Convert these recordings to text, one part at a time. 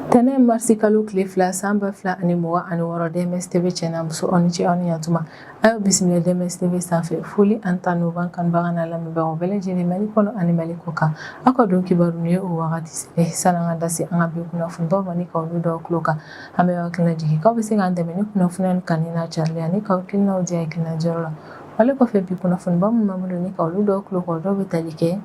Tɛnɛn marisi kalo tile 2 san 2026, DMS TV cɛ n'a muso, aw ni ce, aw ni yantuma. A y'aw bisimila DMS TV sanfɛ. Foli ani tanu b'an kanubaga n'a lamɛnbagaw bɛɛ lajɛlen, Mali kɔnɔ ani Mali kɔ kan. Aw ka don kibaru nin ye o wagati sera. Sanni an ka da se an ka bi kunnafoni ma ni k'aw dɔw tulo kan, an bɛ hakilina jigin k'aw bɛ se k'an dɛmɛ ni kunnafoniya kanu n'a carili ani k'aw hakilinaw di hakilina jɔyɔrɔ la. Wale kɔfɛ, bi kunnafoniba minnu b'an bolo ni k'olu dɔw tulo kan, dɔw bɛ tali kɛ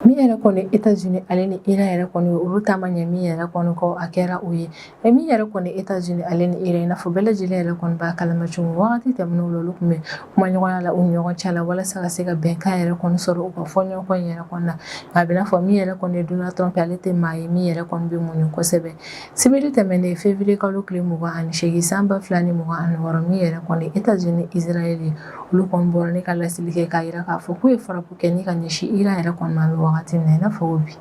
min yɛrɛ kɔni États-Unis ale ni Iran yɛrɛ kɔni, olu ta ma ɲɛ min yɛrɛ kɔni kɔ, a kɛra o ye. Min yɛrɛ kɔni États-Unis ale ni Iran, i n'a fɔ bɛɛ lajɛlen yɛrɛ kɔni b'a kalama cogo min, wagati tɛmɛnenw la, olu tun bɛ kumaɲɔgɔnya la u ni ɲɔgɔn cɛ la walasa ka se ka bɛnkan yɛrɛ kɔni sɔrɔ u ka fɔɲɔgɔnkɔ in yɛrɛ kɔni na. Nka a bɛ n'a fɔ min yɛrɛ kɔni ye Donald Trump, ale tɛ maa ye min yɛrɛ kɔni bɛ muɲu kosɛbɛ. Sibiri tɛmɛnen, février kalo tile 28 san 2026, min yɛrɛ kɔni États-Unis, Israël ye, olu kɔni bɔra ni ka laseli kɛ k'a jira k'a fɔ k'u ye frappe kɛ ni ka ɲɛsin Iran yɛrɛ kɔni ma, an bɛ wagati min na i n'a fɔ bi.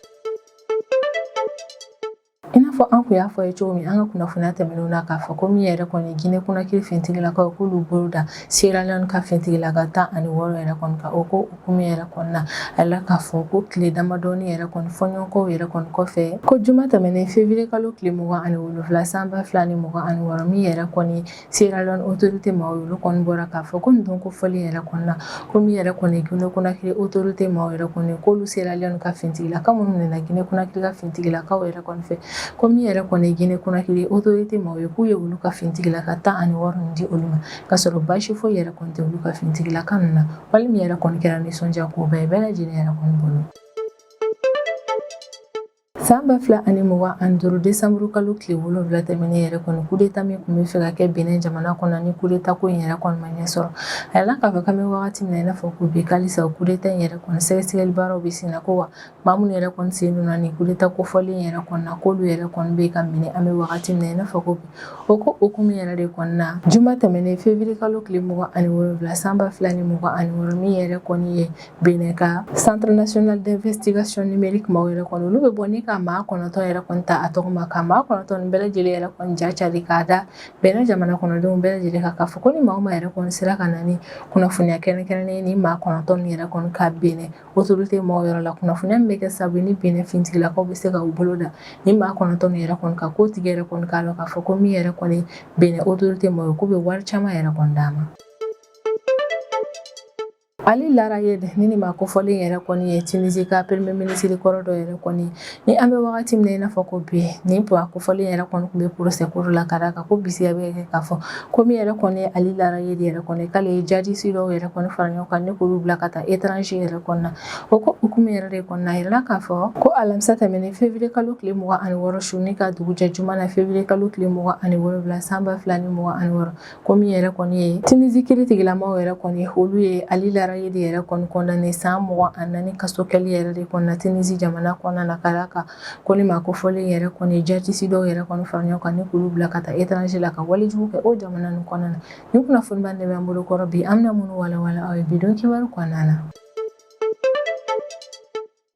I n'a fɔ an kun y'a fɔ ye cogo min an ka kunnafoniya tɛmɛnenw na, k'a fɔ ko min yɛrɛ kɔni Guinée Conakry finitigilakaw, k'olu bolo da Sierra Leone ka finitigilaka 16 yɛrɛ kɔni kan. O ko hukumu yɛrɛ kɔni na, a la k'a fɔ ko tile damadɔni yɛrɛ kɔni fɔɲɔgɔnkɔw yɛrɛ kɔni kɔfɛ, ko juma tɛmɛnen, février kalo tile 27 san 2026, min yɛrɛ kɔni Sierra Leone autorité maaw, olu kɔni bɔra k'a fɔ ko nin don ko fɔli yɛrɛ kɔni na, ko min yɛrɛ kɔni Guinée Conakry autorité maaw yɛrɛ kɔni, k'olu Sierra Leone ka finitigilaka minnu minɛna Guinée Conakry ka finitigilakaw yɛrɛ kɔni fɛ, ko min yɛrɛ kɔni Guinée Conakry autorité maaw ye, k'u ye olu ka finitigilaka 16 nin di olu ma, k'a sɔrɔ baasi foyi yɛrɛ kɔni tɛ olu ka finitigilaka ninnu na. Wali min yɛrɛ kɔni kɛra nisɔndiya koba ye bɛɛ lajɛlen yɛrɛ kɔni bolo. San 2025, décembre kalo tile 7 tɛmɛnen yɛrɛ kɔni, coup d'état min tun bɛ fɛ ka kɛ Benin jamana kɔnɔ, ni coup d'état ko in yɛrɛ kɔni ma ɲɛ sɔrɔ, a yirala k'a fɔ k'an bɛ wagati min na i n'a fɔ ko bi, halisa coup d'état in yɛrɛ kɔni sɛgɛsɛgɛli baaraw bɛ sen na, ko wa maa minnu yɛrɛ kɔni sen donna nin coup d'état kofɔlen yɛrɛ kɔni na, k'olu yɛrɛ kɔni bɛ ka minɛ an bɛ wagati min na i n'a fɔ ko bi. O ko hukumu yɛrɛ de kɔni na, juma tɛmɛnen, février kalo tile 27 san 2026, min yɛrɛ kɔni ye Benin ka Centre national d'investigation numérique maaw yɛrɛ kɔni, olu bɛ bɔ ni ka maa 9 yɛrɛ kɔni ta a tɔgɔ ma, ka maa 9 nin bɛɛ lajɛlen yɛrɛ kɔni ja cari k'a da Benin jamana kɔnɔdenw bɛɛ lajɛlen kan, k'a fɔ ko ni maa o maa yɛrɛ kɔni sera ka na ni kunnafoniya kɛrɛnkɛrɛnnen ni maa 9 nin yɛrɛ kɔni ka Benin autorité maaw yɔrɔ la, kunnafoniya min bɛ kɛ sababu ye ni Benin finitigilakaw bɛ se ka u bolo da ni maa 9 nin yɛrɛ kɔni kan, k'o tigi yɛrɛ kɔni k'a dɔn k'a fɔ ko min yɛrɛ kɔni Benin autorité maaw ye, k'u bɛ wari caman yɛrɛ kɔni d'a ma. Ali Laarayedh, ni maa kofɔlen yɛrɛ kɔni ye Tunisie ka premier ministre kɔrɔ dɔ yɛrɛ kɔni ni an bɛ wagati min na i n'a fɔ ko bi, nin maa kofɔlen yɛrɛ kɔni tun bɛ procès koro la, ka d'a kan ko bisiya bɛ kɛ k'a fɔ ko min yɛrɛ kɔni Ali Laarayedh yɛrɛ kɔni, k'ale ye djihadiste dɔw yɛrɛ kɔni fara ɲɔgɔn kan ni k'olu bila ka taa étranger yɛrɛ kɔni na. O ko hukumu yɛrɛ de kɔni na, a yirala k'a fɔ ko alamisa tɛmɛnen, février kalo tile 26 su ni ka dugu jɛ juma na, février kalo tile 27 san 2026, ko min yɛrɛ kɔni ye Tunisie kiiritigilamaw yɛrɛ kɔni, olu ye Ali Laarayedh yɛrɛ kɔni condamné san 24 kaso kɛli yɛrɛ de kɔni na Tunisie jamana kɔnɔna na, ka d'a kan ko ni maa kofɔlen yɛrɛ kɔni djihadiste dɔw yɛrɛ kɔni fara ɲɔgɔn kan ni k'olu bila ka taa étranger la ka walejugu kɛ o jamana ninnu kɔnɔna na. Nin kunnafoniba de b'an bolo kɔrɔ bi, an bɛna minnu walawala aw ye bi don kibaru kɔnɔna na.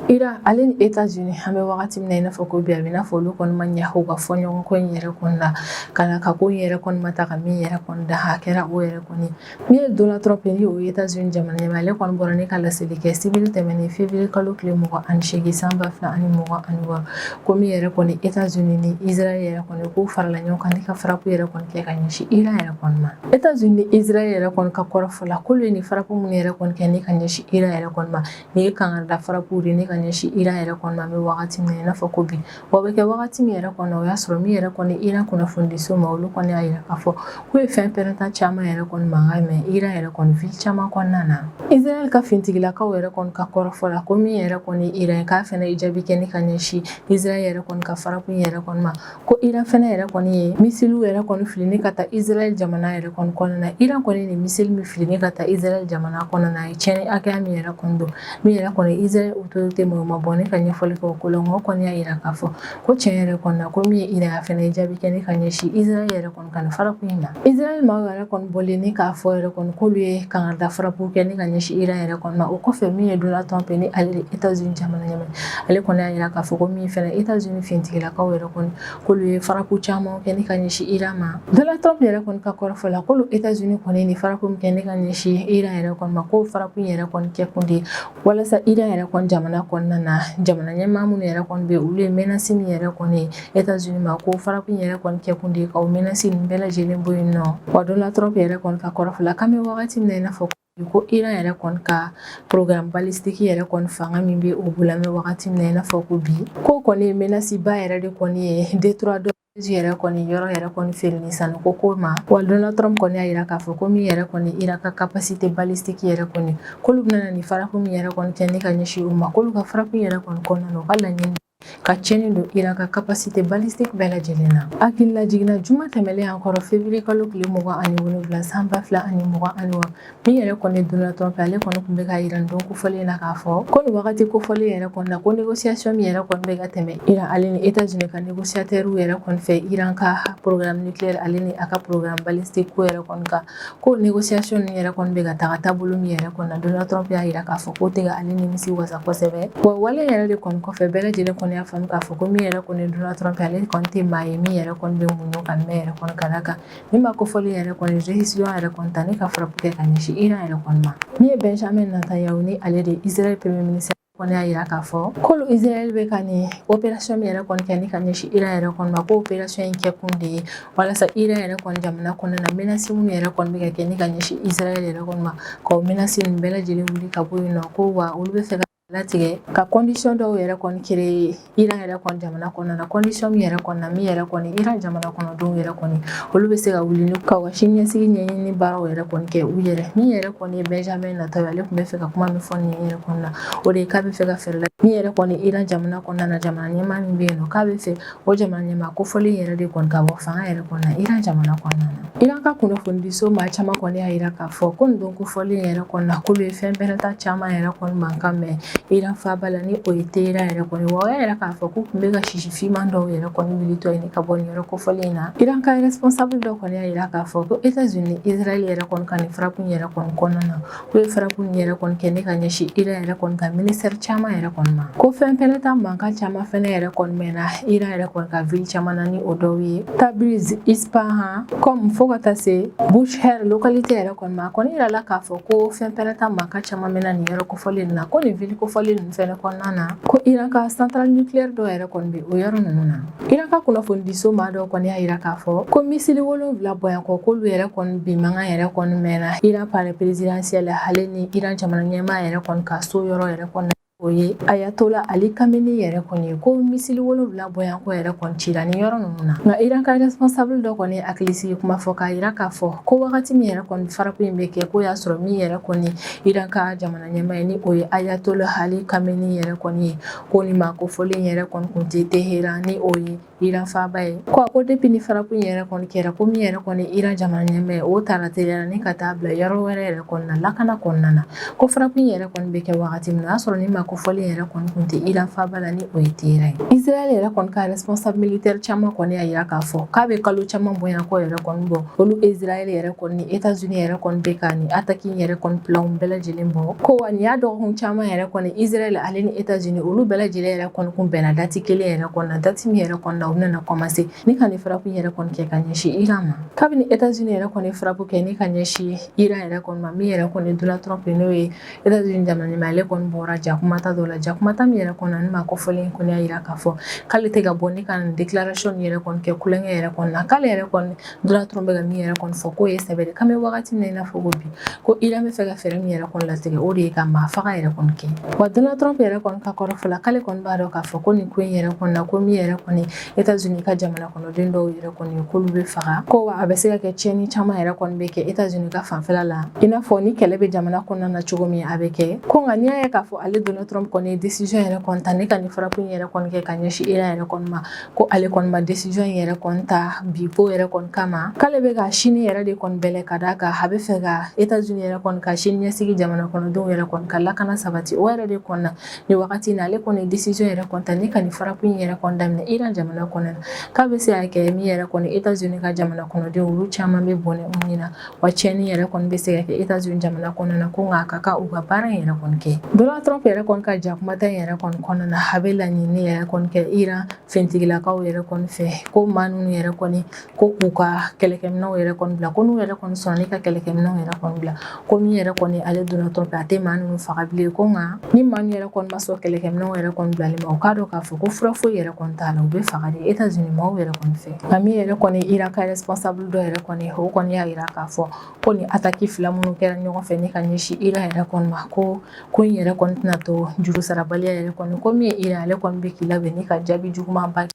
Iran ale ni États-Unis, an bɛ wagati min na i n'a fɔ ko bi, a bɛ n'a fɔ olu kɔni ma ɲɛ u ka fɔɲɔgɔnkɔ in yɛrɛ kɔni na, ka na ka ko in yɛrɛ kɔni ma ta ka min yɛrɛ kɔni da, a kɛra o yɛrɛ kɔni. Min ye Donald Trump ye, ni o ye États-Unis jamana ɲɛmaa, ale kɔni bɔra ni ka laseli kɛ sibiri tɛmɛnen, février kalo tile 28 san 2026, ko min yɛrɛ kɔni États-Unis ni Israël yɛrɛ kɔni, k'u farala ɲɔgɔn kan ni ka frappe yɛrɛ kɔni kɛ ka ɲɛsin Iran yɛrɛ kɔni ma. États-Unis ni Israël yɛrɛ kɔni ka kɔrɔfɔ la, k'olu ye nin frappe minnu yɛrɛ kɔni kɛ ni ka ɲɛsin Iran yɛrɛ kɔni ma, nin ye kangarida frappe de ni ka ɲɛsin Iran yɛrɛ kɔni ma an bɛ wagati min na i n'a fɔ ko bi. Wa o bɛ kɛ wagati min yɛrɛ kɔnɔ, o y'a sɔrɔ min yɛrɛ kɔni Iran kunnafonidiso ma, olu kɔni y'a jira k'a fɔ k'u ye fɛn pɛrɛnta caman yɛrɛ kɔni mankan mɛn Iran yɛrɛ kɔni ville caman kɔnɔna na. Israël ka finitigilakaw yɛrɛ kɔni ka kɔrɔfɔ la, ko min yɛrɛ kɔni Iran k'a fɛnɛ ye jaabi kɛ ni ka ɲɛsin Israël yɛrɛ kɔni ka frappe yɛrɛ kɔni ma, ko Iran fɛnɛ yɛrɛ kɔni ye missilew yɛrɛ kɔni fili ni ka taa Israël jamana yɛrɛ kɔni kɔnɔna na. Iran kɔni ni missile min fili ni ka taa Israël jamana kɔnɔna na, a ye tiɲɛni hakɛya min yɛrɛ kɔni don, min yɛrɛ kɔni Israël autorité ma, ma bɔ ne ka ɲɛfɔli kɛ o ko la. Nka o kɔni y'a jira k'a fɔ ko tiɲɛ yɛrɛ kɔni na, ko min ye Iran fɛnɛ ye jaabi kɛ ni ka ɲɛsin Israël yɛrɛ kɔni ka nin frappe in ma. Israël maaw yɛrɛ kɔni bɔlen ni k'a fɔ yɛrɛ kɔni k'olu ye kangarida frappe kɛ ni ka ɲɛsin Iran yɛrɛ kɔni ma. O kɔfɛ, min ye Donald Trump ni ale de États-Unis jamana ɲɛmaa, ale kɔni y'a jira k'a fɔ ko min fɛnɛ États-Unis finitigilakaw yɛrɛ kɔni, k'olu ye frappe caman kɛ ni ka ɲɛsin Iran ma. Donald Trump yɛrɛ kɔni ka kɔrɔfɔ la, k'olu États-Unis kɔni ni frappe min kɛ ni ka ɲɛsin Iran yɛrɛ kɔni ma, k'o frappe in yɛrɛ kɔni kɛ kun de ye walasa Iran yɛrɛ kɔni jamana kɔnɔ kɔnɔna na, jamana ɲɛmaa minnu yɛrɛ kɔni bɛ, olu ye menace min yɛrɛ kɔni ye États-Unis ma, ko frappe in yɛrɛ kɔni kɛkun de ye ka o menace ninnu bɛɛ lajɛlen bɔ yen nɔ. Wa Donald Trump yɛrɛ kɔni ka kɔrɔfɔ la, k'an bɛ wagati min na i n'a fɔ ko Iran yɛrɛ kɔni ka programme balistique yɛrɛ kɔni fanga min bɛ o bolo, an bɛ wagati min na i n'a fɔ ko bi, ko kɔni ye menace ba yɛrɛ de kɔni ye détroit d'Ormuz yɛrɛ kɔni yɔrɔ yɛrɛ kɔni feere ni sanu ko ko ma. Wa Donald Trump kɔni y'a jira k'a fɔ ko min yɛrɛ kɔni Iran ka capacité balistique yɛrɛ kɔni, k'olu bɛna na ni frappe min yɛrɛ kɔni kɛ ni ka ɲɛsin u ma, k'olu ka frappe yɛrɛ kɔni kɔnɔna na, u ka laɲini ka tiɲɛni don Iran ka capacité balistique bɛɛ lajɛlen na. Hakilila jiginna juma tɛmɛlen an kɔrɔ, février kalo tile 27 san 2026, min yɛrɛ kɔni Donald Trump, ale kɔni tun bɛ ka yira nin don kofɔlen na k'a fɔ ko nin wagati kofɔlen yɛrɛ kɔni na, ko négociation min yɛrɛ kɔni bɛ ka tɛmɛ Iran ale ni États-Unis ka négociateurs yɛrɛ kɔni fɛ, Iran ka programme nucléaire ale ni a ka programme balistique ko yɛrɛ kɔni kan, ko négociation ninnu yɛrɛ kɔni bɛ ka taga taabolo min yɛrɛ kɔni na, Donald Trump y'a jira k'a fɔ k'o tɛ ka ale nimisi wasa kosɛbɛ. Wa wale yɛrɛ de kɔni kɔfɛ, bɛɛ lajɛlen kɔni y'a faamu k'a fɔ ko min yɛrɛ kɔni Donald Trump, ale kɔni tɛ maa ye min yɛrɛ kɔni bɛ muɲu ka mɛn yɛrɛ kɔni ka d'a kan min ma kofɔlen yɛrɛ kɔni décision yɛrɛ kɔni ta ni ka frappe kɛ ka ɲɛsin Iran yɛrɛ kɔni ma. Min ye Benjamin Netanyahu ni ale de Israël premier ministre kɔni y'a jira k'a fɔ k'olu Israël bɛ ka nin opération min yɛrɛ kɔni kɛ ni ka ɲɛsin Iran yɛrɛ kɔni ma, ko opération in kɛ kun de ye walasa Iran yɛrɛ kɔni jamana kɔnɔna na, menace minnu yɛrɛ kɔni bɛ ka kɛ ni ka ɲɛsin Israël yɛrɛ kɔni ma, k'o menace ninnu bɛɛ lajɛlen wuli ka bɔ yen nɔ. Ko wa olu bɛ fɛ ka latigɛ ka condition dɔw yɛrɛ kɔni créer Iran yɛrɛ kɔni jamana kɔnɔna na, condition min yɛrɛ kɔni na, min yɛrɛ kɔni Iran jamana kɔnɔdenw yɛrɛ kɔni olu bɛ se ka wuli ni ka u ka siniɲɛsigi ɲɛɲini baaraw yɛrɛ kɔni kɛ u yɛrɛ. Min yɛrɛ kɔni ye Benjamin Netanyahu, ale tun bɛ fɛ ka kuma min fɔ nin yɛrɛ kɔni na, o de ye k'a bɛ fɛ ka fɛɛrɛ la min yɛrɛ kɔni Iran jamana kɔnɔna na, jamana ɲɛmaa min bɛ yen nɔ, k'a bɛ fɛ o jamana ɲɛmaa kofɔlen yɛrɛ de kɔni ka bɔ fanga yɛrɛ kɔni na Iran jamana kɔnɔna na. Iran ka kunnafonidiso maa caman kɔni y'a jira k'a fɔ ko nin don kofɔlen yɛrɛ kɔni na, k'olu ye fɛn pɛrɛnta caman yɛrɛ kɔni mankan mɛn Iran faaba la, ni o ye Téhéran yɛrɛ kɔni. Wa o y'a yira k'a fɔ k'u tun bɛ ka sisi finman dɔw yɛrɛ kɔni wulitɔ ɲini ka bɔ nin yɔrɔ kofɔlen in na. Iran ka responsable dɔ kɔni y'a jira k'a fɔ ko États-Unis Israël yɛrɛ kɔni ka nin frappe yɛrɛ kɔni kɔnɔna na, k'u ye frappe nin yɛrɛ kɔni kɛ ne ka ɲɛsin Iran yɛrɛ kɔni ka ministère caman yɛrɛ kɔni ma, ko fɛn pɛrɛnta mankan caman fɛnɛ yɛrɛ kɔni mɛnna Iran yɛrɛ kɔni ka ville caman na, ni o dɔw ye Tabriz, Ispahan, Qom, fo ka taa se Bushehr localité yɛrɛ kɔni ma. A kɔni yirala k'a fɔ ko fɛn pɛrɛnta mankan caman mɛnna nin yɔrɔ kofɔlen na, ko nin ville kofɔlen ninnu fɛnɛ kɔnɔna na, ko Iran ka centrale nucléaire dɔw yɛrɛ kɔni bɛ o yɔrɔ ninnu na. Iran ka kunnafonidiso maa dɔw kɔni y'a yira k'a fɔ ko missile 7 bɔɲɔgɔn k'olu yɛrɛ kɔni bin mankan yɛrɛ kɔni mɛnna Iran palais présidentiel ale ni Iran jamana ɲɛmaa yɛrɛ kɔni ka so yɔrɔ yɛrɛ kɔni, o ye Ayatollah Ali Khamenei yɛrɛ kɔni ye, ko missile 7 bɔɲɔgɔn yɛrɛ kɔni cira ni yɔrɔ ninnu na. Nka Iran ka responsable dɔ kɔni hakili sigi kuma fɔ k'a yira k'a fɔ ko wagati min yɛrɛ kɔni frappe in bɛ kɛ, k'o y'a sɔrɔ min yɛrɛ kɔni Iran ka jamana ɲɛmaa ye, ni o ye Ayatollah Ali Khamenei yɛrɛ kɔni ye, ko ni maa kofɔlen yɛrɛ kɔni kun tɛ Téhéran, ni o ye Iran faaba ye. Ko a ko depuis ni frappe in yɛrɛ kɔni kɛra, ko min yɛrɛ kɔni Iran jamana ɲɛmaa ye, o taara teliya ni ka taa bila yɔrɔ wɛrɛ yɛrɛ kɔni na lakana kɔnɔna na. Ko frappe in yɛrɛ kɔni bɛ kɛ wagati min na, o y'a sɔrɔ ni maa kofɔlen yɛrɛ kɔni kun tɛ Iran faaba la, ni o ye Téhéran ye. Israël yɛrɛ kɔni ka responsable militaire caman kɔni y'a yira k'a fɔ k'a bɛ kalo caman bonya kɔ yɛrɛ kɔni bɔ, olu Israël yɛrɛ kɔni ni États-Unis yɛrɛ kɔni bɛ ka nin attaque in yɛrɛ kɔni plan bɛɛ lajɛlen bɔ. Ko wa nin y'a dɔgɔkun caman yɛrɛ kɔni, Israël ale ni États-Unis olu bɛɛ lajɛlen yɛrɛ kɔni kun bɛnna date kelen yɛrɛ kɔni na, date min yɛrɛ kɔni na u bɛna commencer ni ka nin frappe yɛrɛ kɔni kɛ ka ɲɛsin Iran ma. Kabini États-Unis yɛrɛ kɔni frappe kɛ ni ka ɲɛsin Iran yɛrɛ kɔni ma, min yɛrɛ kɔni Donald Trump, n'o ye États-Unis jamana ɲɛmaa, ale kɔni bɔra jakumata dɔ la, jakumata min yɛrɛ kɔni ni maa kofɔlen kɔni y'a yira k'a fɔ k'ale tɛ ka bɔ ni ka nin déclaration yɛrɛ kɔni kɛ kulonkɛ yɛrɛ kɔni na, k'ale yɛrɛ kɔni Donald Trump bɛ ka min yɛrɛ kɔni fɔ k'o ye sɛbɛ de. K'an bɛ wagati min na i n'a fɔ ko bi, ko Iran bɛ fɛ ka fɛɛrɛ min yɛrɛ kɔni latigɛ, o de ye ka maa faga yɛrɛ kɔni kɛ. Wa Donald Trump yɛrɛ kɔni ka kɔrɔfɔ la, k'ale kɔni b'a dɔn k'a fɔ ko nin ko in yɛrɛ kɔni na, ko min yɛrɛ kɔni États-Unis ka jamana kɔnɔden dɔw yɛrɛ kɔni k'olu bɛ faga, ko wa a bɛ se ka kɛ tiɲɛni caman yɛrɛ kɔni bɛ kɛ États-Unis ka fanfɛla la, i n'a fɔ ni kɛlɛ bɛ jamana kɔnɔna na cogo min a bɛ kɛ. Ko nka n'i y'a ye k'a fɔ ale Donald Trump kɔni ye décision yɛrɛ kɔni ta ne ka nin frappe in yɛrɛ kɔni kɛ ka ɲɛsin Iran yɛrɛ kɔni ma, ko ale kɔni ma décision in yɛrɛ kɔni ta bi ko yɛrɛ kɔni kama, k'ale bɛ ka sini yɛrɛ de kɔni bɛlɛ ka d'a kan a bɛ fɛ ka États-Unis yɛrɛ kɔni ka sini ɲɛsigi jamana kɔnɔdenw yɛrɛ kɔni ka lakana sabati, o yɛrɛ de kɔni na ni wagati in na ale kɔni décision yɛrɛ kɔni ta ne ka nin frappe in yɛrɛ kɔni daminɛ Iran jamana. yɛrɛ kɔnɔ na, k'a bɛ se ka kɛ min yɛrɛ kɔni États-Unis ka jamana kɔnɔdenw olu caman bɛ bɔnɛ u ni na, wa tiɲɛni yɛrɛ kɔni bɛ se ka kɛ États-Unis jamana kɔnɔna na, ko nka a ka kan u ka baara in yɛrɛ kɔni kɛ. Donald Trump yɛrɛ kɔni ka jakumata in yɛrɛ kɔni kɔnɔna na, a bɛ laɲini yɛrɛ kɔni kɛ Iran finitigilakaw yɛrɛ kɔni fɛ, ko maa ninnu yɛrɛ kɔni ko k'u ka kɛlɛkɛminɛnw yɛrɛ kɔni bila, ko n'u yɛrɛ kɔni sɔnna ni ka kɛlɛkɛminɛnw yɛrɛ kɔni bila, ko min yɛrɛ kɔni ale Donald Trump a tɛ maa ninnu faga bilen, ko nka ni maa ninnu yɛrɛ kɔni ma sɔn kɛlɛkɛminɛnw yɛrɛ kɔni bilali ma, u k'a dɔn k'a fɔ ko fura foyi yɛrɛ kɔni t'a la, u bɛ faga de États-Unis maaw yɛrɛ kɔni fɛ. Nka min yɛrɛ kɔni Iran ka responsable dɔ yɛrɛ kɔni, o kɔni y'a jira k'a fɔ ko ni attaque fila minnu kɛra ɲɔgɔn fɛ ni ka ɲɛsin Iran yɛrɛ kɔni ma, ko ko in yɛrɛ kɔni tɛna to jurusarabaliya yɛrɛ kɔni, ko min ye Iran ale kɔni bɛ k'i labɛn ni ka jaabi juguman ba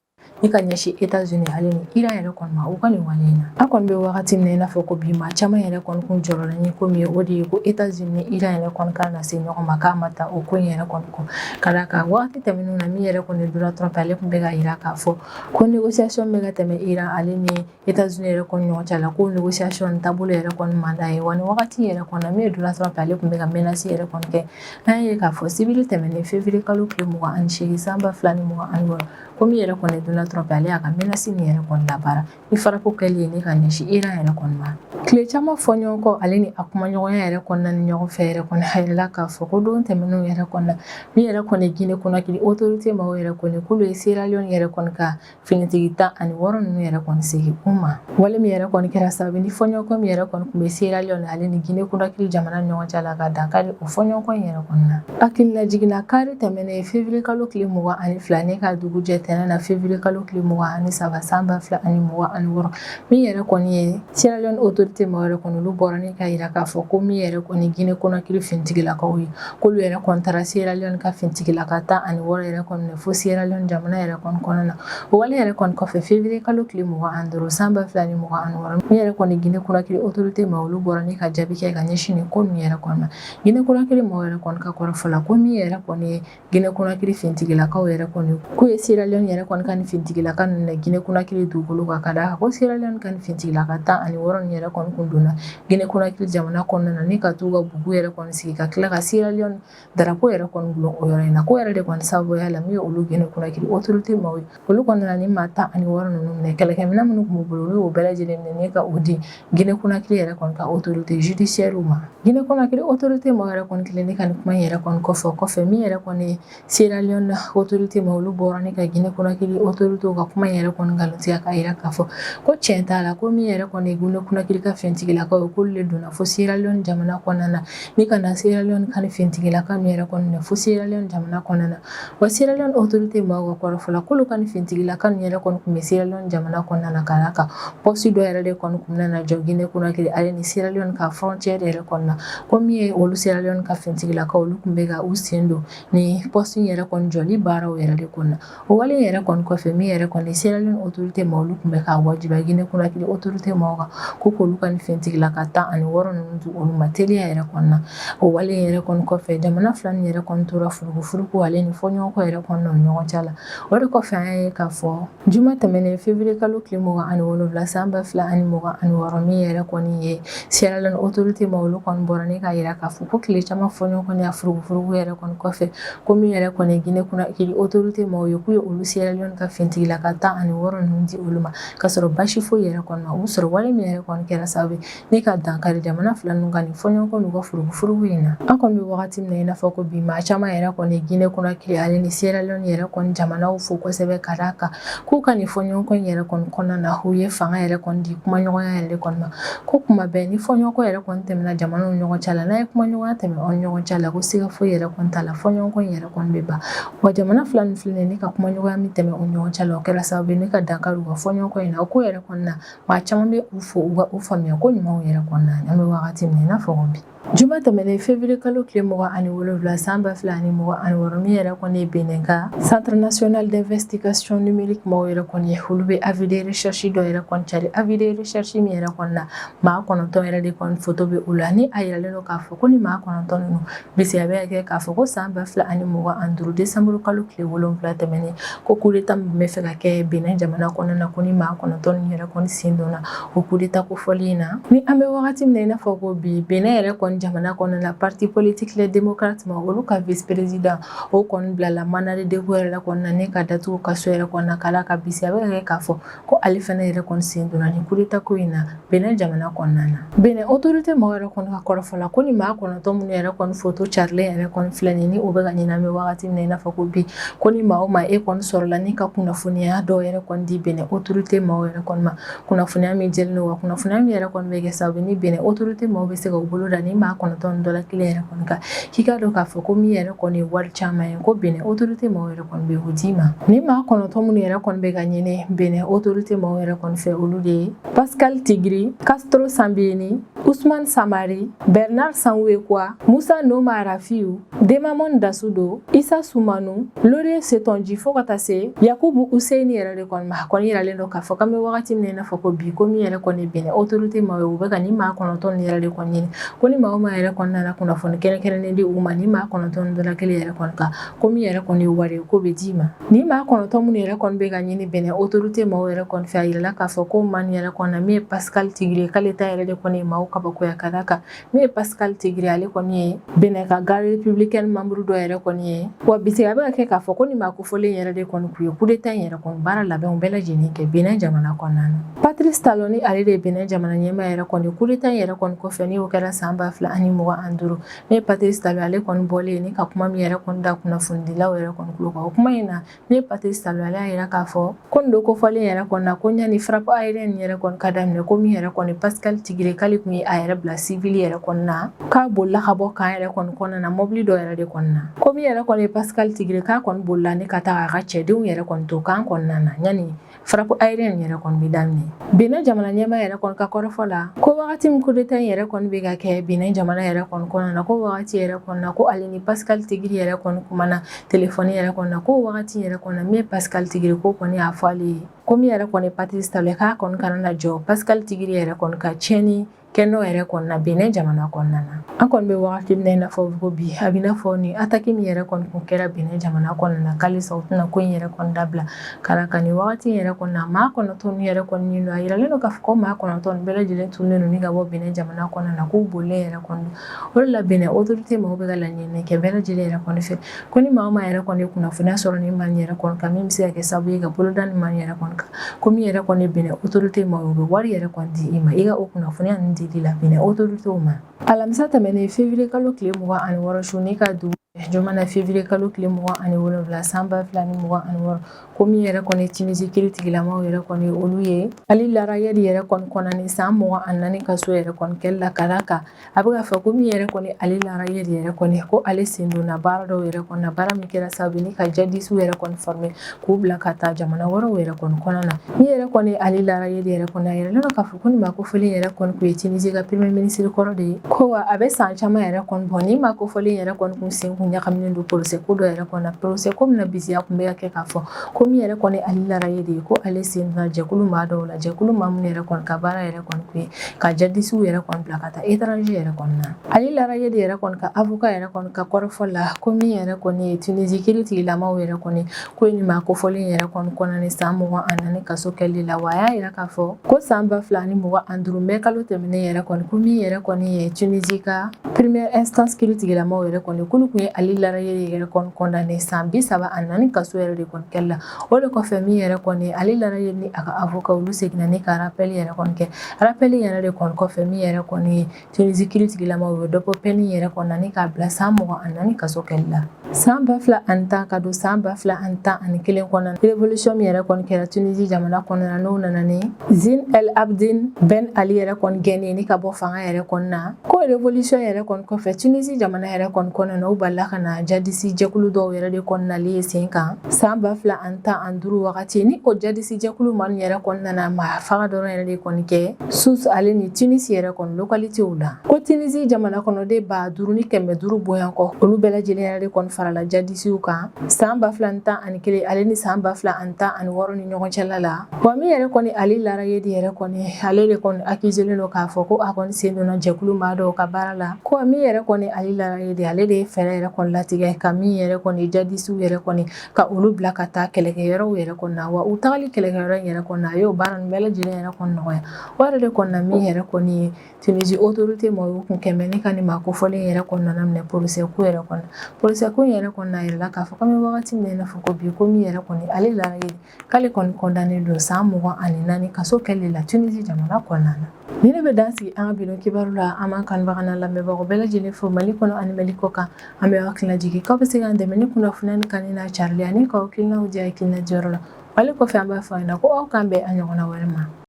ni ka ɲɛsin États-Unis ale ni Iran yɛrɛ kɔni ma u ka nin wale in na. An kɔni bɛ wagati min na i n'a fɔ ko bi, maa caman yɛrɛ kɔni kun jɔrɔla ni ko min ye, o de ye ko États-Unis ni Iran yɛrɛ kɔni ka na se ɲɔgɔn ma, k'a ma taa o ko in yɛrɛ kɔni kɔ, ka d'a kan wagati tɛmɛnenw na, min yɛrɛ kɔni Donald Trump ale tun bɛ ka jira k'a fɔ ko négociation bɛ ka tɛmɛ Iran ale ni États-Unis yɛrɛ kɔni ɲɔgɔn cɛ la, ko négociation taabolo yɛrɛ kɔni man d'a ye. Wa ni wagati yɛrɛ kɔni na, min ye Donald Trump ale tun bɛ ka menace yɛrɛ kɔni kɛ, n'an ye k'a fɔ sibiri tɛmɛnen février kalo tile 28 san 2026, ko min yɛrɛ kɔni Donald Trump ale y'a ka menace nin yɛrɛ kɔni labaara ni frappe kɛli ye ni ka ɲɛsin Iran yɛrɛ kɔni ma. Tile caman fɔ ɲɔgɔn kɔ ale ni a kumaɲɔgɔnya yɛrɛ kɔnɔna ni ɲɔgɔn fɛ yɛrɛ kɔni, a yirala k'a fɔ ko don tɛmɛnenw yɛrɛ kɔni na, min yɛrɛ kɔni Guinée Conakry autorité maaw yɛrɛ kɔni k'olu ye Sierra Leone yɛrɛ kɔni ka finitigi 16 ninnu yɛrɛ kɔni segin u ma. Wale min yɛrɛ kɔni kɛra sababu ni fɔɲɔgɔnkɔ min yɛrɛ kɔni tun bɛ Sierra Leone ale ni Guinée Conakry jamana ɲɔgɔn cɛ la, ka dankari o fɔɲɔgɔnkɔ in yɛrɛ kɔni na. Hakililajigin kari tɛmɛnen février kalo tile 22 ne ka dugujɛ tɛnɛn na, février kalo tile 23 san 2026, min yɛrɛ kɔni ye Sierra Leone autorité maaw yɛrɛ kɔni, olu bɔra ni ka yira k'a fɔ ko min yɛrɛ kɔni Guinée Conakry finitigilakaw ye, k'olu yɛrɛ kɔni taara Sierra Leone ka finitigilaka 16 yɛrɛ kɔni fo Sierra Leone jamana yɛrɛ kɔni kɔnɔna na. O wale yɛrɛ kɔni kɔfɛ, février kalo tile 25 san 2026, min yɛrɛ kɔni Guinée Conakry autorité maaw, olu bɔra ni ka jaabi kɛ ka ɲɛsin nin ko ninnu yɛrɛ kɔni ma. Guinée Conakry maaw yɛrɛ kɔni ka kɔrɔfɔ la, ko min yɛrɛ kɔni ye Guinée Conakry finitigilakaw yɛrɛ kɔni, k'u ye Sierra Leone yɛrɛ kɔni ka nin finitigilaka ninnu na Guinée Conakry dugukolo kan, ka d'a kan ko Sierra Leone ka nin finitigilaka 16 ninnu yɛrɛ kɔni kun donna Guinée Conakry jamana kɔnɔna na ni ka t'u ka bugu yɛrɛ kɔni sigi, ka tila ka Sierra Leone drapeau yɛrɛ kɔni gulon o yɔrɔ in na. Ko yɛrɛ de kɔni sababuya la, min ye olu Guinée Conakry autorité maaw ye, olu kɔni nana ni maa 16 ninnu minɛ, kɛlɛkɛminɛn minnu tun b'u bolo, olu y'o bɛɛ lajɛlen minɛ ni ka o di Guinée Conakry yɛrɛ kɔni ka autorité judiciaire ma. Guinée Conakry autorité maaw yɛrɛ kɔni kɛlen ni ka nin kuma in yɛrɛ kɔni kɔfɛ, min yɛrɛ kɔni Sierra Leone autorité maaw, olu bɔra ni ka Guinée Conakry autorité ka kuma in yɛrɛ kɔni nkalontigiya, k'a yira k'a fɔ ko tiɲɛ t'a la, ko min yɛrɛ kɔni Guinée Conakry ka finitigilakaw ye, k'olu de donna fo Sierra Leone jamana kɔnɔna na ni ka na Sierra Leone ka nin finitigilaka min yɛrɛ kɔni minɛ fo Sierra Leone jamana kɔnɔna na. Wa Sierra Leone autorité maaw ka kɔrɔfɔ la, k'olu ka nin finitigilaka ninnu yɛrɛ kɔni tun bɛ Sierra Leone jamana kɔnɔna na, ka d'a kan poste dɔ yɛrɛ de kɔni tun bɛna jɔ Guinée Conakry ale ni Sierra Leone ka frontière yɛrɛ kɔnɔna na, ko min ye olu Sierra Leone ka finitigilakaw, olu tun bɛ ka u sen don ni poste in yɛrɛ kɔni jɔli baaraw yɛrɛ de kɔnɔna. O wale in yɛrɛ kɔni kɔfɛ, min yɛrɛ kɔni Sierra Leone autorité maaw, olu tun bɛ k'a wajibiya Guinée Conakry autorité maaw kan ko k'olu ka nin finitigilaka 16 ninnu di olu ma teliya yɛrɛ kɔnɔna. O wale in yɛrɛ kɔni kɔfɛ, jamana fila nin yɛrɛ kɔni tora furukufuruku ale ni fɔɲɔgɔnkɔ yɛrɛ kɔnɔna u ɲɔgɔn cɛ la. O de kɔfɛ, an y'a ye k'a fɔ juma tɛmɛnen février kalo tile 27 san 2026, min yɛrɛ kɔni ye Sierra Leone autorité maaw, olu kɔni bɔra ni k'a yira k'a fɔ ko tile caman fɔɲɔgɔnkɔ ni a furukufuruku yɛrɛ kɔni kɔfɛ, ko min yɛrɛ kɔni Guinée Conakry autorité maaw ye, k'u ye olu Sierra Leone ka finitigilaka 16 ninnu di olu ma, k'a sɔrɔ basi foyi yɛrɛ kɔni ma u sɔrɔ. Wale min yɛrɛ kɔni kɛra sababu ye ni ka dankari jamana fila ninnu ka nin fɔɲɔgɔnkɔ n'u ka furukufuruku in na. An kɔni bɛ wagati min na i n'a fɔ ko bi, maa caman yɛrɛ kɔni Guinée Conakry ale ni Sierra Leone yɛrɛ kɔni jamanaw fo kosɛbɛ, ka d'a kan k'u ka nin fɔɲɔgɔnkɔ in yɛrɛ kɔni kɔnɔna na, u ye fanga yɛrɛ kɔni di kumaɲɔgɔnya yɛrɛ de kɔni ma, ko kuma bɛɛ ni fɔɲɔgɔnkɔ yɛrɛ kɔni tɛmɛna jamanaw ni ɲɔgɔn cɛ la, n'a ye kumaɲɔgɔnya tɛmɛ aw ni ɲɔgɔn cɛ la, ko siga foyi yɛrɛ kɔni t'a la, fɔɲɔgɔnkɔ in yɛrɛ kɔni bɛ ban. Wa jamana fila nin filɛ ni ka kumaɲɔgɔnya min tɛmɛ u ɲɔgɔn cɛ la, o kɛra sababu ye ni ka dankari u ka fɔɲɔgɔnkɔ in na. O ko yɛrɛ kɔni na, maa caman bɛ u fo u ka u faamuya ko ɲumanw yɛrɛ kɔnɔna na. An bɛ wagati min na i n'a fɔ ko bi, juma tɛmɛnen février kalo tile 27 san 2026, min yɛrɛ kɔni ye Benin ka Centre national d'investigation numérique maaw yɛrɛ kɔni ye, olu bɛ avis de recherche dɔ yɛrɛ kɔni cari. Avis de recherche min yɛrɛ kɔni na, maa 9 yɛrɛ de kɔni photo bɛ u la, ni a yiralen don k'a fɔ ko ni maa 9 ninnu bɛ se a bɛ kɛ k'a fɔ ko san 2025 décembre kalo tile 7 tɛmɛnen, ko coup d'état min bɛ fɛ ka kɛ Benin jamana kɔnɔna na, ko ni maa 9 ninnu yɛrɛ kɔni sen donna o coup d'état kofɔli in na. Ni an bɛ wagati min na i n'a fɔ ko bi, Benin yɛrɛ kɔni kɔni jamana kɔnɔna la, parti politique Les Démocrates ma, olu ka vice président, o kɔni bilala mandat de dépôt yɛrɛ kɔnɔna ni ka datugu kaso yɛrɛ kɔnɔna k'a ka bisi. A bɛ ka kɛ k'a fɔ ko ale fana yɛrɛ kɔni sen donna ni coup d'état ko in na Benin jamana kɔnɔna na. Benin autorité maaw yɛrɛ kɔni ka kɔrɔfɔ la, ko ni maa 9 minnu yɛrɛ kɔni photo carilen yɛrɛ kɔni filɛ nin ni o bɛ ka ɲini an bɛ wagati min na i n'a fɔ ko bi, ko ni maa o maa e kɔni sɔrɔla ni ka kunnafoniya dɔw yɛrɛ kɔni di Benin autorité maaw yɛrɛ kɔni ma, kunnafoniya min jɛlen don, wa kunnafoniya min yɛrɛ kɔni bɛ kɛ sababu ni Benin autorité maaw bɛ se ka u bolo da ni maa 9 dɔ la kelen yɛrɛ kɔni kan, k'i k'a dɔn k'a fɔ ko min yɛrɛ kɔni ye wari caman ye, ko Benin autorité maaw yɛrɛ kɔni bɛ o d'i ma. Ni maa 9 minnu yɛrɛ kɔni bɛ ka ɲini Benin autorité maaw yɛrɛ kɔni fɛ, olu de ye Pascal Tigri, Castro Sambieni, Ousmane Samari, Bernard Sanwekwa, Musa Noma Rafiu, Demamon Dasudo, Isa Sumanu, Laurier Setonji, fo ka taa se Yakubu Useyini yɛrɛ de kɔni ma. A kɔni yiralen don k'a fɔ k'an bɛ wagati min na i n'a fɔ ko bi, ko min yɛrɛ kɔni Benin autorité maaw ye, u bɛ ka ni maa 9 nin yɛrɛ de kɔni ɲini, ko ni maa o maa yɛrɛ kɔni nana kunnafoni kɛrɛnkɛrɛnnen di u ma ni maa 9 dɔ la kelen yɛrɛ kɔni kan, ko min yɛrɛ kɔni ye wari ye, ko bɛ d'i ma. Ni maa 9 minnu yɛrɛ kɔni bɛ ka ɲini Benin autorité maaw yɛrɛ kɔni fɛ, a yirala k'a fɔ ko maa nin yɛrɛ kɔni na, min ye Pascal Tigri, k'ale ta yɛrɛ de kɔni ye maaw kabakoya, ka d'a kan min ye Pascal Tigri, ale kɔni ye Benin ka garde républicaine membre dɔ yɛrɛ kɔni ye. Wa bisigi a bɛ ka kɛ k'a fɔ ko nin maa kofɔlen yɛrɛ de kɔni kun ye coup d'état in yɛrɛ kɔni baara labɛnw bɛɛ lajɛlen kɛ Benin jamana kɔnɔna na. Patrice Talon ni ale de ye Benin jamana ɲɛmaa yɛrɛ kɔni, coup d'état in yɛrɛ kɔni kɔfɛ, ni o kɛra san 2025, ne ye Patrice Talon, ale kɔni bɔlen ni ka kuma min yɛrɛ kɔni da kunnafonidilaw yɛrɛ kɔni tulo kan, o kuma in na, ne ye Patrice Talon, ale y'a yira k'a fɔ ko nin don kofɔlen yɛrɛ kɔni na, ko ɲani frappe aérienne yɛrɛ kɔni ka daminɛ, ko min yɛrɛ kɔni Pascal Tigri, k'ale kun ye a yɛrɛ bila civil yɛrɛ kɔni na, k'a bolila ka bɔ camp yɛrɛ kɔni kɔnɔna na, mobili dɔ yɛrɛ de kɔni na, ko min yɛrɛ kɔni Pascal Tigri, k'a kɔni bolila ni ka taa a ka cɛdenw yɛrɛ kɔni to camp kɔnɔna na ɲani frappe aérienne yɛrɛ kɔni bɛ daminɛ. Benin jamana ɲɛmaa yɛrɛ kɔni ka kɔrɔfɔ la, ko wagati min coup d'état in yɛrɛ kɔni bɛ ka kɛ Benin jamana yɛrɛ kɔni kɔnɔna na, ko wagati yɛrɛ kɔni na, ko ale ni Pascal Tigri yɛrɛ kɔni kumana telefɔni yɛrɛ kɔni na, ko wagati yɛrɛ kɔni na, min ye Pascal Tigri, ko kɔni y'a fɔ ale ye ko min yɛrɛ kɔni Patrice Talon, k'a kɔni kana na jɔ Pascal Tigri yɛrɛ kɔni ka tiɲɛni kɛ n'o yɛrɛ kɔni na Benin jamana kɔnɔna na. An kɔni bɛ wagati min na i n'a fɔ ko bi, a bɛ n'a fɔ ni attaque min yɛrɛ kɔni kun kɛra Benin jamana kɔnɔna na, k'alisa u tɛna ko in yɛrɛ kɔni dabila ka na ka nin wagati in yɛrɛ kɔni na, maa 9 yɛrɛ kɔni ɲini. A yiralen don k'a fɔ ko maa 9 bɛɛ lajɛlen tununnen don ni ka bɔ Benin jamana kɔnɔna na, k'u bolilen yɛrɛ kɔni. O de la Benin autorité maaw bɛ ka laɲini kɛ bɛɛ lajɛlen yɛrɛ kɔni fɛ, ko ni maa o maa yɛrɛ kɔni ye kunnafoniya sɔrɔ ni maa yɛrɛ kɔni kan, min bɛ se ka kɛ sababu ye ka boloda ni maa yɛrɛ kɔni kan, ko min yɛrɛ kɔni Benin autorité maaw, u bɛ wari yɛrɛ kɔni di i ma i ka o kunnafoniya ninnu dili la Benin autorité ma. Alamisa tɛmɛnen, février kalo tile 26 su ni ka dugu juma na, février kalo tile 27 san 2026, ko min yɛrɛ kɔni Tunisie kiiri tigilamaw yɛrɛ kɔni, olu ye Ali Larayedi yɛrɛ kɔni kɔnɔna san 24 kaso yɛrɛ kɔni kɛli la, ka d'a kan a bɛ k'a fɔ ko min yɛrɛ kɔni Ali Larayedi yɛrɛ kɔni, ko ale sen donna baara dɔw yɛrɛ kɔni na, baara min kɛra sababu ni ka djihadistew yɛrɛ kɔni former k'u bila ka taa jamana wɛrɛw yɛrɛ kɔni kɔnɔna na. Min yɛrɛ kɔni Ali Larayedi yɛrɛ kɔni, a yɛrɛ k'a fɔ ko nin maa kofɔlen yɛrɛ kɔni kun ye Tunisie ka premier ministre kɔrɔ de ye, ko wa a bɛ san caman yɛrɛ kɔni bɔ ni maa kofɔlen yɛrɛ kɔni kun sen kun ɲagaminen don procès ko dɔ yɛrɛ kɔni na, procès ko min na bisiya kun bɛ ka kɛ k'a fɔ ko min yɛrɛ kɔni Ali Larayedi ye, ko ale sen donna jɛkulu maa dɔw la, jɛkulu maa minnu yɛrɛ kɔni ka baara yɛrɛ kɔni kun ye ka djihadistew yɛrɛ kɔni bila ka taa étranger yɛrɛ kɔni na. Ali Larayedi yɛrɛ kɔni ka avocat yɛrɛ kɔni ka kɔrɔfɔ la, ko min yɛrɛ kɔni ye Tunisie kiiri tigilamaw yɛrɛ kɔni, ko ye nin maa kofɔlen yɛrɛ kɔni kɔnɔna san 24 kaso kɛli la. Wa a y'a yira k'a fɔ ko san 2025 mai kalo tɛmɛnen yɛrɛ kɔni, ko min yɛrɛ kɔni ye Tunisie ka première instance kiiri tigilamaw yɛrɛ kɔni, k'olu kun ye Ali Larayedi yɛrɛ kɔni condamné san 34 kaso yɛrɛ de kɔni kɛli la. O de kɔfɛ, min yɛrɛ kɔni Ali Larayedi ni a ka avocat, olu seginna ni ka rappel yɛrɛ kɔni kɛ. Rappel yɛrɛ de kɔni kɔfɛ, min yɛrɛ kɔni ye Tunisie kiiri tigilamaw ye dɔ bɔ peine yɛrɛ kɔni na ni k'a bila san 24 kaso kɛli la. San 2010 ka don san 2011 kɔnɔna, révolution min yɛrɛ kɔni kɛra Tunisie jamana kɔnɔna, n'o nana ni Zine El Abidine Ben Ali yɛrɛ kɔni gɛnni ni ka bɔ fanga yɛrɛ kɔni na, ko révolution yɛrɛ kɔni kɔfɛ, Tunisie jamana yɛrɛ kɔni kɔnɔna na, u balila ka na djihadiste jɛkulu dɔw yɛrɛ de kɔni nali ye sen kan san 2015 wagati. Ni o djihadiste jɛkulu maa yɛrɛ kɔni nana maa faga dɔrɔn yɛrɛ de kɔni kɛ Sousse ale ni Tunisi yɛrɛ kɔni localitéw la, ko Tunisie jamana kɔnɔden 5500 bonya kɔ, olu bɛɛ lajɛlen yɛrɛ de kɔni farala djihadistew kan san 2011 ale ni san 2016 ni ɲɔgɔn cɛla la. Wa min yɛrɛ kɔni Ali Larayedi yɛrɛ kɔni, ale de kɔni accusélen don k'a fɔ ko a kɔni sen donna jɛkulu maa dɔw ka baara la, ko min yɛrɛ kɔni Ali Larayedi, ale de ye fɛɛrɛ yɛrɛ yɛrɛ kɔni latigɛ ka min yɛrɛ kɔni jadisiw yɛrɛ kɔni ka olu bila ka taa kɛlɛkɛyɔrɔw yɛrɛ kɔni na. Wa u tagali kɛlɛkɛyɔrɔ in yɛrɛ kɔni na, a y'o baara ninnu bɛɛ lajɛlen yɛrɛ kɔni nɔgɔya. O yɛrɛ de kɔni na, min yɛrɛ kɔni ye Tunisie autorité ma, u kun kɛmɛ ne ka nin maa kofɔlen yɛrɛ kɔni nana minɛ procès ko yɛrɛ kɔnɔ. Procès ko yɛrɛ kɔni a yirala k'a fɔ k'an bɛ wagati min na i n'a fɔ ko bi, ko min yɛrɛ kɔni ale Laârayedh, k'ale kɔni condamné don san 24 kaso kɛli la Tunisie jamana kɔnɔna na. Nin de bɛ dan sigi an ka bi don kibaru la. An b'an kanubaga n'an lamɛnbagaw bɛɛ lajɛlen fo Mali kɔnɔ ani Mali kɔ kan. An bɛ aw hakili lajigin k'aw bɛ se k'an dɛmɛ ni kunnafoniya nin kanuni n'a carili ani k'aw hakilinaw di hakilina diyɔrɔ la. Wale kɔfɛ, an b'a fɔ aw ɲɛna ko aw k'an bɛn a ɲɔgɔnna wɛrɛ ma.